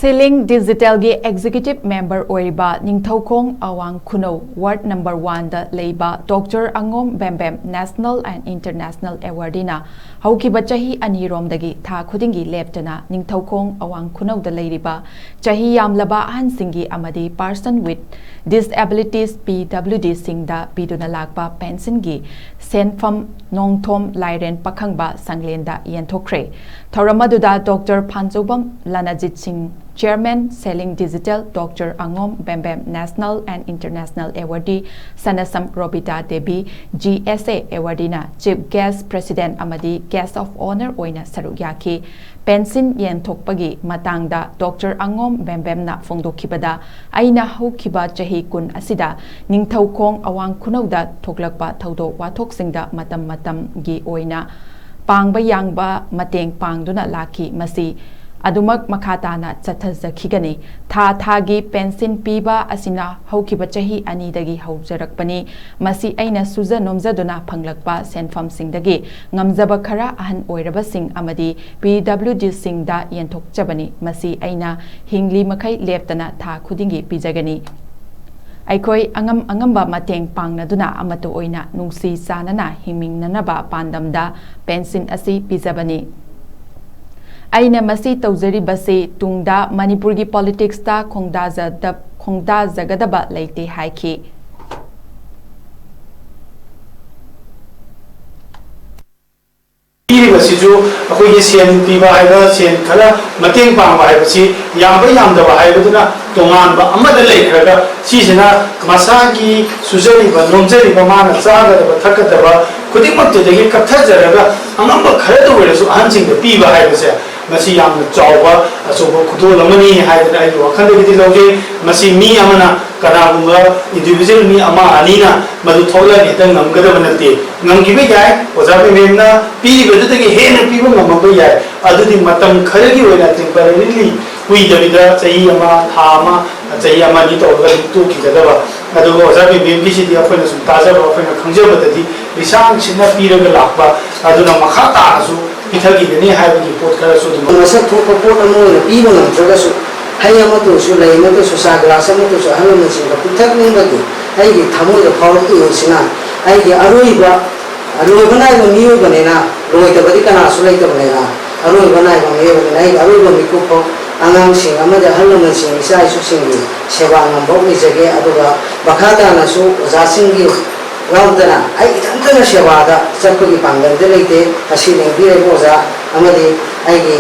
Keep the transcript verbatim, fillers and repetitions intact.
Ceiling ꯗꯤꯖꯤꯇꯦꯜꯒꯤ executive member ꯑꯣꯏꯔꯤꯕ ꯅꯤꯡꯊꯧꯈꯣꯡ ꯑꯋꯥꯡ ꯈꯨꯅꯧ ward number ꯋꯥꯟꯗ ꯂꯩꯕ ꯗꯣꯛꯇꯔ ꯑꯉꯣꯝ ꯕꯦꯝꯕꯦꯝ ꯅꯦꯁꯅꯦꯜ ꯑꯦꯟ ꯏꯟꯇꯔꯅꯦꯁꯅꯦꯜ ꯑꯦꯋꯥꯔꯗꯤꯅ ꯍꯧꯈꯤꯕ ꯆꯍꯤ ꯑꯅꯤꯔꯣꯝꯗꯒꯤ ꯊꯥ ꯈꯨꯗꯤꯡꯒꯤ ꯂꯦꯞꯇꯅ ꯅꯤꯡꯊꯧꯈꯣꯡ ꯑꯋꯥꯡ ꯈꯨꯅꯧꯗ ꯂꯩꯔꯤꯕ ꯆꯍꯤ ꯌꯥꯝꯂꯕ ꯑꯍꯟꯁꯤꯡꯒꯤ ꯑꯃꯗꯤ Person with Disabilities, P W D, ꯁꯤꯡꯗ ꯄꯤꯗꯨꯅ ꯂꯥꯛꯄ ꯄꯦꯟꯁꯤꯟꯒꯤ ꯁꯦꯟꯐꯝ ꯅꯣꯡꯊꯣꯝ ꯂꯥꯏꯔꯦꯟ ꯄꯥꯈꯪꯕ ꯁꯪꯂꯦꯟꯗ ꯌꯦꯟꯊꯣꯛꯈ꯭ꯔꯦ꯫ ꯊꯧꯔꯝ ꯑꯗꯨꯗ ꯗꯣꯛꯇꯔ ꯐꯥꯟꯖꯧꯕꯝ ꯂꯅꯖꯤꯠ ꯁꯤꯡ, ꯆꯤꯌꯔꯃꯦꯟ, ꯁꯦꯂꯤꯡ ꯗꯤꯖꯤꯇꯦꯜ, ꯗꯣꯛꯇꯔ ꯑꯉꯣꯝ Bembem national and international awardee, Sanasam Robita Devi, G S A ꯑꯦꯋꯥꯔꯗꯤꯅ ꯆꯤꯐ ꯒꯦꯁ, ꯄ꯭ꯔꯦꯁꯤꯗꯦꯟꯠ ꯑꯃꯗꯤ ꯒꯦꯁ ꯑꯣꯐ ꯑꯣꯅꯔ ꯑꯣꯏꯅ ꯁꯔꯨꯛ ꯌꯥꯈꯤ꯫ ꯄꯦꯟꯁꯤꯟ ꯌꯦꯟꯊꯣꯛꯄꯒꯤ ꯃꯇꯥꯡꯗ ꯗꯣꯛꯇꯔ ꯑꯉꯣꯝ ꯕꯦꯝꯕꯦꯝꯅ ꯐꯣꯡꯗꯣꯛꯈꯤꯕꯗ, ꯑꯩꯅ ꯍꯧꯈꯤꯕ ꯆꯍꯤ ꯀꯨꯟ ꯑꯁꯤꯗ ꯅꯤꯡꯊꯧꯈꯣꯡ ꯑꯋꯥꯡ ꯈꯨꯅꯧꯗ ꯊꯣꯛꯂꯛꯄ ꯊꯧꯗꯣꯛ ꯋꯥꯊꯣꯛꯁꯤꯡꯗ ꯃꯇꯝ ꯃꯇꯝꯒꯤ ꯑꯣꯏꯅ ꯄꯥꯡꯕ ꯌꯥꯡꯕ ꯃꯇꯦꯡ ꯄꯥꯡꯗꯨꯅ ꯂꯥꯛꯈꯤ꯫ ꯃꯁꯤ ꯑꯗꯨꯃꯛ ꯃꯈꯥ ꯇꯥꯅ ꯆꯠꯊꯖꯈꯤꯒꯅꯤ꯫ ꯊꯥ ꯊꯥꯒꯤ ꯄꯦꯟꯁꯤꯟ ꯄꯤꯕ ꯑꯁꯤꯅ ꯍꯧꯈꯤꯕ ꯆꯍꯤ ꯑꯅꯤꯗꯒꯤ ꯍꯧꯖꯔꯛꯄꯅꯤ꯫ ꯃꯁꯤ ꯑꯩꯅ ꯁꯨꯖ ꯅꯣꯝꯖꯗꯨꯅ ꯐꯪꯂꯛꯄ ꯁꯦꯟꯐꯝꯁꯤꯡꯗꯒꯤ ꯉꯝꯖꯕ ꯈꯔ ꯑꯍꯟ ꯑꯣꯏꯔꯕꯁꯤꯡ ꯑꯃꯗꯤ ꯄꯤ ꯗꯕ꯭ꯂꯤꯎ ꯗꯤꯁꯤꯡꯗ ꯌꯦꯟꯊꯣꯛꯆꯕꯅꯤ꯫ ꯃꯁꯤ ꯑꯩꯅ ꯍꯤꯡꯂꯤ ꯃꯈꯩ ꯂꯦꯞꯇꯅ ꯊꯥ ꯈꯨꯗꯤꯡꯒꯤ ꯄꯤꯖꯒꯅꯤ꯫ ꯑꯩꯈꯣꯏ ꯑꯉꯝ ꯑꯉꯝꯕ ꯃꯇꯦꯡ ꯄꯥꯡꯅꯗꯨꯅ ꯑꯃꯠꯇ ꯑꯣꯏꯅ ꯅꯨꯡꯁꯤ ꯆꯥꯟꯅꯅ ꯍꯤꯡꯃꯤꯟꯅꯅꯕ ꯄꯥꯟꯗꯝꯗ ꯄꯦꯟꯁꯤꯟ ꯑꯁꯤ ꯄꯤꯖꯕꯅꯤ꯫ ꯑꯩꯅ ꯃꯁꯤ ꯇꯧꯖꯔꯤꯕꯁꯤ ꯇꯨꯡꯗ ꯃꯅꯤꯄꯨꯔꯒꯤ ꯄꯣꯂꯤꯇꯤꯛꯁꯇ ꯈꯣꯡꯗꯥꯖꯗ-, ꯈꯣꯡꯗꯥꯖꯒꯗꯕ ꯂꯩꯇꯦ ꯍꯥꯏꯈꯤ꯫ ꯄꯤꯔꯤꯕꯁꯤꯁꯨ ꯑꯩꯈꯣꯏꯒꯤ ꯁꯦꯟ ꯄꯤꯕ ꯍꯥꯏꯕ, ꯁꯦꯟ ꯈꯔ ꯃꯇꯦꯡ ꯄꯥꯡꯕ ꯍꯥꯏꯕꯁꯤ ꯌꯥꯝꯕ ꯌꯥꯝꯗꯕ ꯍꯥꯏꯕꯗꯨꯅ ꯇꯣꯉꯥꯟꯕ ꯑꯃꯗ ꯂꯩꯈ꯭ꯔꯒ, ꯁꯤꯁꯤꯅ ꯃꯁꯥꯒꯤ ꯁꯨꯖꯔꯤꯕ ꯅꯣꯝꯖꯔꯤꯕ, ꯃꯥꯅ ꯆꯥꯒꯗꯕ ꯊꯛꯀꯗꯕ ꯈꯨꯗꯤꯡꯃꯛꯇꯨꯗꯒꯤ ꯀꯛꯊꯖꯔꯒ ꯑꯉꯝꯕ ꯈꯔꯗ ꯑꯣꯏꯔꯁꯨ ꯑꯍꯟꯁꯤꯡꯗ ꯄꯤꯕ ꯍꯥꯏꯕꯁꯦ, ꯃꯁꯤ ꯌꯥꯝꯅ ꯆꯥꯎꯕ ꯑꯆꯧꯕ ꯈꯨꯗꯣꯜ ꯑꯃꯅꯤ ꯍꯥꯏꯗꯅ ꯑꯩꯒꯤ ꯋꯥꯈꯜꯗꯒꯤꯗꯤ ꯂꯧꯖꯩ꯫ ꯃꯁꯤ ꯃꯤ ꯑꯃꯅ, ꯀꯅꯥꯒꯨꯝꯕ ꯏꯟꯗꯤꯚꯤꯖꯨꯋꯦꯜ ꯃꯤ ꯑꯃ ꯑꯅꯤꯅ ꯃꯗꯨ ꯊꯣꯛꯂꯒ ꯍꯦꯛꯇ ꯉꯝꯒꯗꯕ ꯅꯠꯇꯦ꯫ ꯉꯝꯈꯤꯕ ꯌꯥꯏ, ꯑꯣꯖꯥ ꯃꯦꯝꯅ ꯄꯤꯔꯤꯕꯗꯨꯗꯒꯤ ꯍꯦꯟꯅ ꯄꯤꯕ ꯉꯝꯃꯝꯕ ꯌꯥꯏ꯫ ꯑꯗꯨꯗꯤ ꯃꯇꯝ ꯈꯔꯒꯤ ꯑꯣꯏꯅ, ꯇꯦꯝꯄꯔꯦꯔꯤꯂꯤ, ꯀꯨꯏꯗꯕꯤꯗ ꯆꯍꯤ ꯑꯃ, ꯊꯥ ꯑꯃ, ꯆꯍꯤ ꯑꯃ ꯑꯅꯤ ꯇꯧꯔꯒ ꯑꯗꯨꯝ ꯇꯣꯛꯈꯤꯒꯗꯕ꯫ ꯑꯗꯨꯒ ꯑꯣꯖꯥ ꯕꯦꯝꯕꯦꯝꯒꯤꯁꯤꯗꯤ ꯑꯩꯈꯣꯏꯅ ꯁꯨꯝ ꯇꯥꯖꯕ, ꯑꯩꯈꯣꯏꯅ ꯈꯪꯖꯕꯗꯗꯤ ꯂꯤꯁꯥꯡ ꯁꯤꯠꯅ ꯄꯤꯔꯒ ꯂꯥꯛꯄ, ꯑꯗꯨꯅ ꯃꯈꯥ ꯇꯥꯅꯁꯨ ꯄꯤꯊꯈꯤꯒꯅꯤ ꯍꯥꯏꯕꯒꯤ ꯄꯣꯠ ꯈꯔꯁꯨ ꯑꯗꯨꯝ ꯃꯁꯛ ꯊꯣꯛꯄ ꯄꯣꯠ ꯑꯃ ꯑꯣꯏꯅ ꯄꯤꯕ ꯉꯝꯗ꯭ꯔꯒꯁꯨ, ꯍꯩ ꯑꯃꯠꯇꯁꯨ, ꯂꯩ ꯑꯃꯠꯇꯁꯨ, ꯆꯥ ꯒ꯭ꯂꯥꯁ ꯑꯃꯠꯇꯁꯨ ꯑꯍꯜ ꯂꯃꯟꯁꯤꯡꯒ ꯄꯤꯊꯛꯅꯤꯡꯕꯒꯤ ꯑꯩꯒꯤ ꯊꯃꯣꯏꯗ ꯐꯥꯎꯔꯛꯂꯤꯕꯁꯤꯅ ꯑꯩꯒꯤ ꯑꯔꯣꯏꯕ, ꯂꯣꯏꯕ ꯅꯥꯏꯕ ꯃꯤꯑꯣꯏꯕꯅꯤꯅ, ꯂꯣꯏꯗꯕꯗꯤ ꯀꯅꯥꯁꯨ ꯂꯩꯇꯕꯅꯤꯅ, ꯑꯔꯣꯏꯕ ꯅꯥꯏꯕ ꯃꯤꯑꯣꯏꯕꯅꯤꯅ ꯑꯩꯒꯤ ꯑꯔꯣꯏꯕ ꯃꯤꯀꯨꯞ ꯐꯥꯎ ꯑꯉꯥꯡꯁꯤꯡ ꯑꯃꯗꯤ ꯑꯍꯜ ꯂꯃꯟꯁꯤꯡ, ꯏꯆꯥ ꯏꯁꯨꯁꯤꯡꯒꯤ ꯁꯦꯕꯥ ꯉꯝꯕ ꯑꯣꯏꯖꯒꯦ꯫ ꯑꯗꯨꯒ ꯃꯈꯥ ꯇꯥꯅꯁꯨ ꯑꯣꯖꯥꯁꯤꯡꯒꯤ ꯌꯥꯎꯗꯅ ꯑꯩ ꯏꯊꯟꯇꯅ ꯁꯦꯕꯥꯗ ꯆꯠꯄꯒꯤ ꯄꯥꯡꯒꯜꯗꯤ ꯂꯩꯇꯦ꯫ ꯑꯁꯤ ꯂꯦꯡꯕꯤꯔꯤꯕ ꯑꯣꯖꯥ ꯑꯃꯗꯤ ꯑꯩꯒꯤ